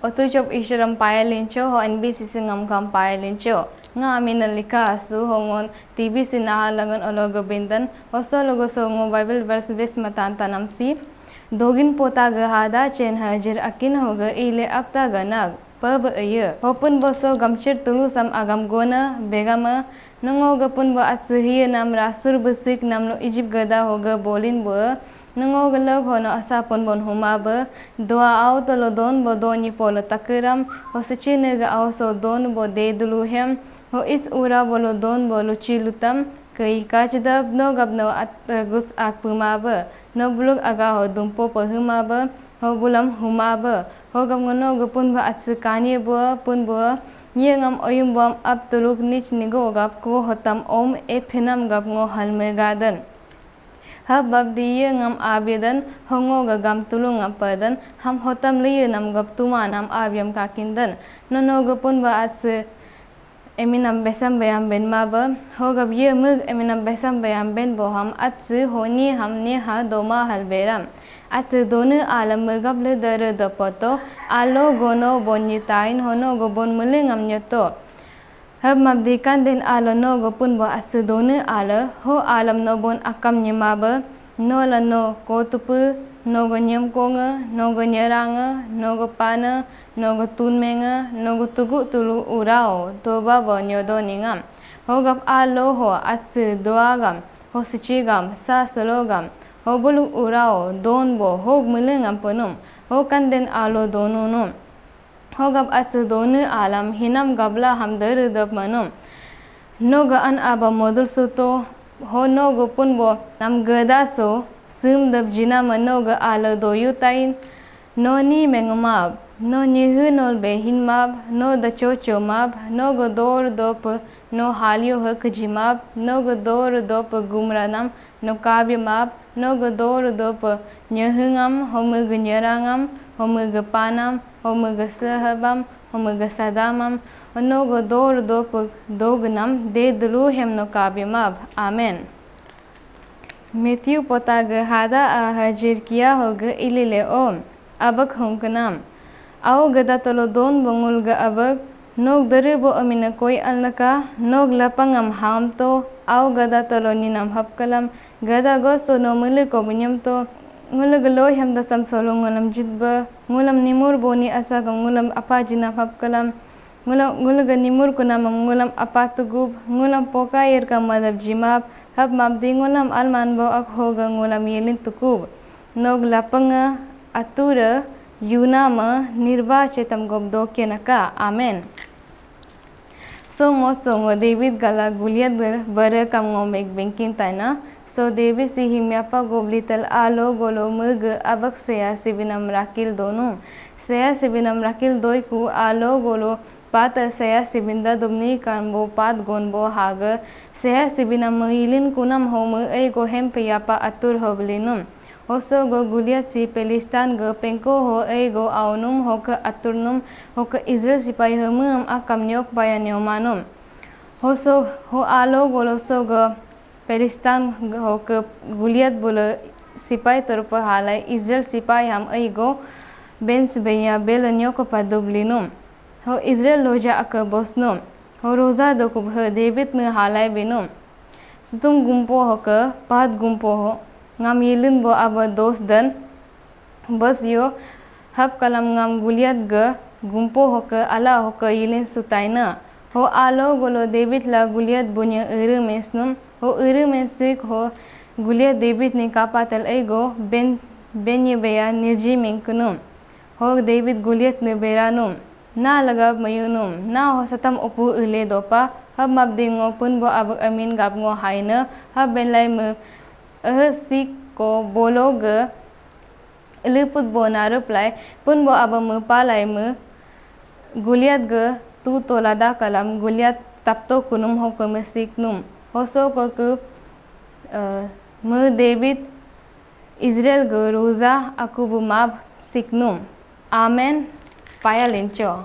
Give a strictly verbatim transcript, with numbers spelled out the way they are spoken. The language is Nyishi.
Otu chop isharam paya lincho ho N B C C ngam kam paya lincho. Nga amina lika asu ho ngon T B C naha lagan ologo bindan, hoso logo so ngo Bible verse bes matan tanam si. Dogin pota ga hada chen hajir akin hoga ile apta ga nag. Pebe eye. Hopun boso gamchir tulu sam agam gona begama. Nungo ga pun bo atsu hiye nam rasur besik nam lo Egypt gada hoga bolin bo. Nungo ga log hono asa pun bon huma be. Dua au tolo don bo doni polo takiram. Ho sechine ga au so don bo de dulu hem. Ho is ura bolo don bo luchi lutam. Kei kachidab no gab no at gus ak puma be. No buluk aga ho dumpo pahuma be. Ho bulam huma be. Ho gab ngono ga pun bo atsu kanye bo pun bo. Nye ngam oyum bom ap tuluk nich nigo gap ko hotam om e phenam gap ngo halme gadan. Hab bab di ye ngam abidan, ho ngo ga gam tulung ngam padan, ham hotam liye nam gap tuma nam abiam kakindan. Nono ga pun ba atsu eminam besam bayam ben ma ba, ho gab ye mug eminam besam bayam ben bo ham atsu ho ni ham ni ha doma hal beram. Atsu donu alam mugap le dere dopoto, alo gono bon nyitain hono go bon mule ngam nyoto. Hab mabdi kanden alo no go pun bo atsu donu ala, ho alam no bon akam nyima ba, no la no ko tupu, no go nyem konge, no go nyerange, no go pane, no go tunmenge, no go tugu tulu urao, doba bo nyodo ningam. Ho gap alo ho atsu doagam, ho sichigam, sa sologam, ho buluk urao, don bo, hog mule ngam penum, ho kanden alo donu num. Ho gab atsu donu alam hinam gabla ham dere dep manum. No ga an aba modul suto, ho no go pun bo nam geda so, sum dep jina ma no ga ala doyu tain. No ni mengumab, no nyihu nol behin mab, no da chocho mab, no go dor dop, no halio hek jimab, no go dor dop gumranam, no kabi mab, no go dor dop nyehungam, ho mug nyerangam, ho mug panam, ho mug sehabam, ho mug sadamam, no go dor dop dognam, de dulu hem no kabi mab. Amen. Matthew pota ga hada a hajir kia ho ga ilile om, abak hungkunam. Au gada tolo don bongul ga abak, nog dere bo amina koi alnaka, nog lapangam ham to, au gada tolo ninam hapkalam, gada go so no mele ko bunyam to, ngule ga lo hem dasam solo ngulam jitba, ngulam nimur boni asagam ngulam apa jinam hapkalam, ngulam, ngule ga nimur kunamam ngulam apa tugub, ngulam poka yerka madab jimab, hab mabdi ngulam alman bo ak hoga ngulam yelin tukub. Nog lapanga atura yunama nirba chetam gob dokyanaka. Amen. So ngo so ngo David gala Goliath ga bara kam ngo mek bengkin taina. So David si himyapa gob lital alo golo mege abak seya sibinam rakil donum. Seya sibinam rakil doi ku alo golo pata seya sibinda dumni kan bo pat gon bo haga seya sibinam meilin kunam ho me ei go hem peyapa atur ho belinum. Hoso go Goliath si Palestine go pengko ho ei go aunum ho ke aturnum ho ke Israel sipai ho meam akam nyok paya nyomanum. Hoso ho alo golo so go Palestine ho ke Goliath bolo sipai turpa halai Israel sipai ham ei go ben sebenya bel nyok padub linum. Ho Israel loja ake bosnum. Ho roza dokub he David me halai binum. Sutum gumpo ho ke pat gumpo ho ngam yilin bo aba dos dan. Bas yo hap kalam ngam Goliath ge gumpo hoke ala hoke yilin sutaina. Ho alo golo David la Goliath bunya ere mesnum. Ho ere mesik ho Goliath David ni kapatel ego ben benye beya nirji mingkunum. Ho David Goliath ne beranum. Na lagab mayunum. Na ho satam opu ele dopa. Hab mabdi ngo pun bo abak amin gab ngo haina. Hab ben lai me eh sik ko bolo ge Liput bo narup lai, pun bo aba me palai me Goliath ge tu tola da kalam Goliath tapto kunum hoke me siknum. Hoso ko ke, eh, me David Israel ge roza aku bu mab siknum. Amen. Paya lincho.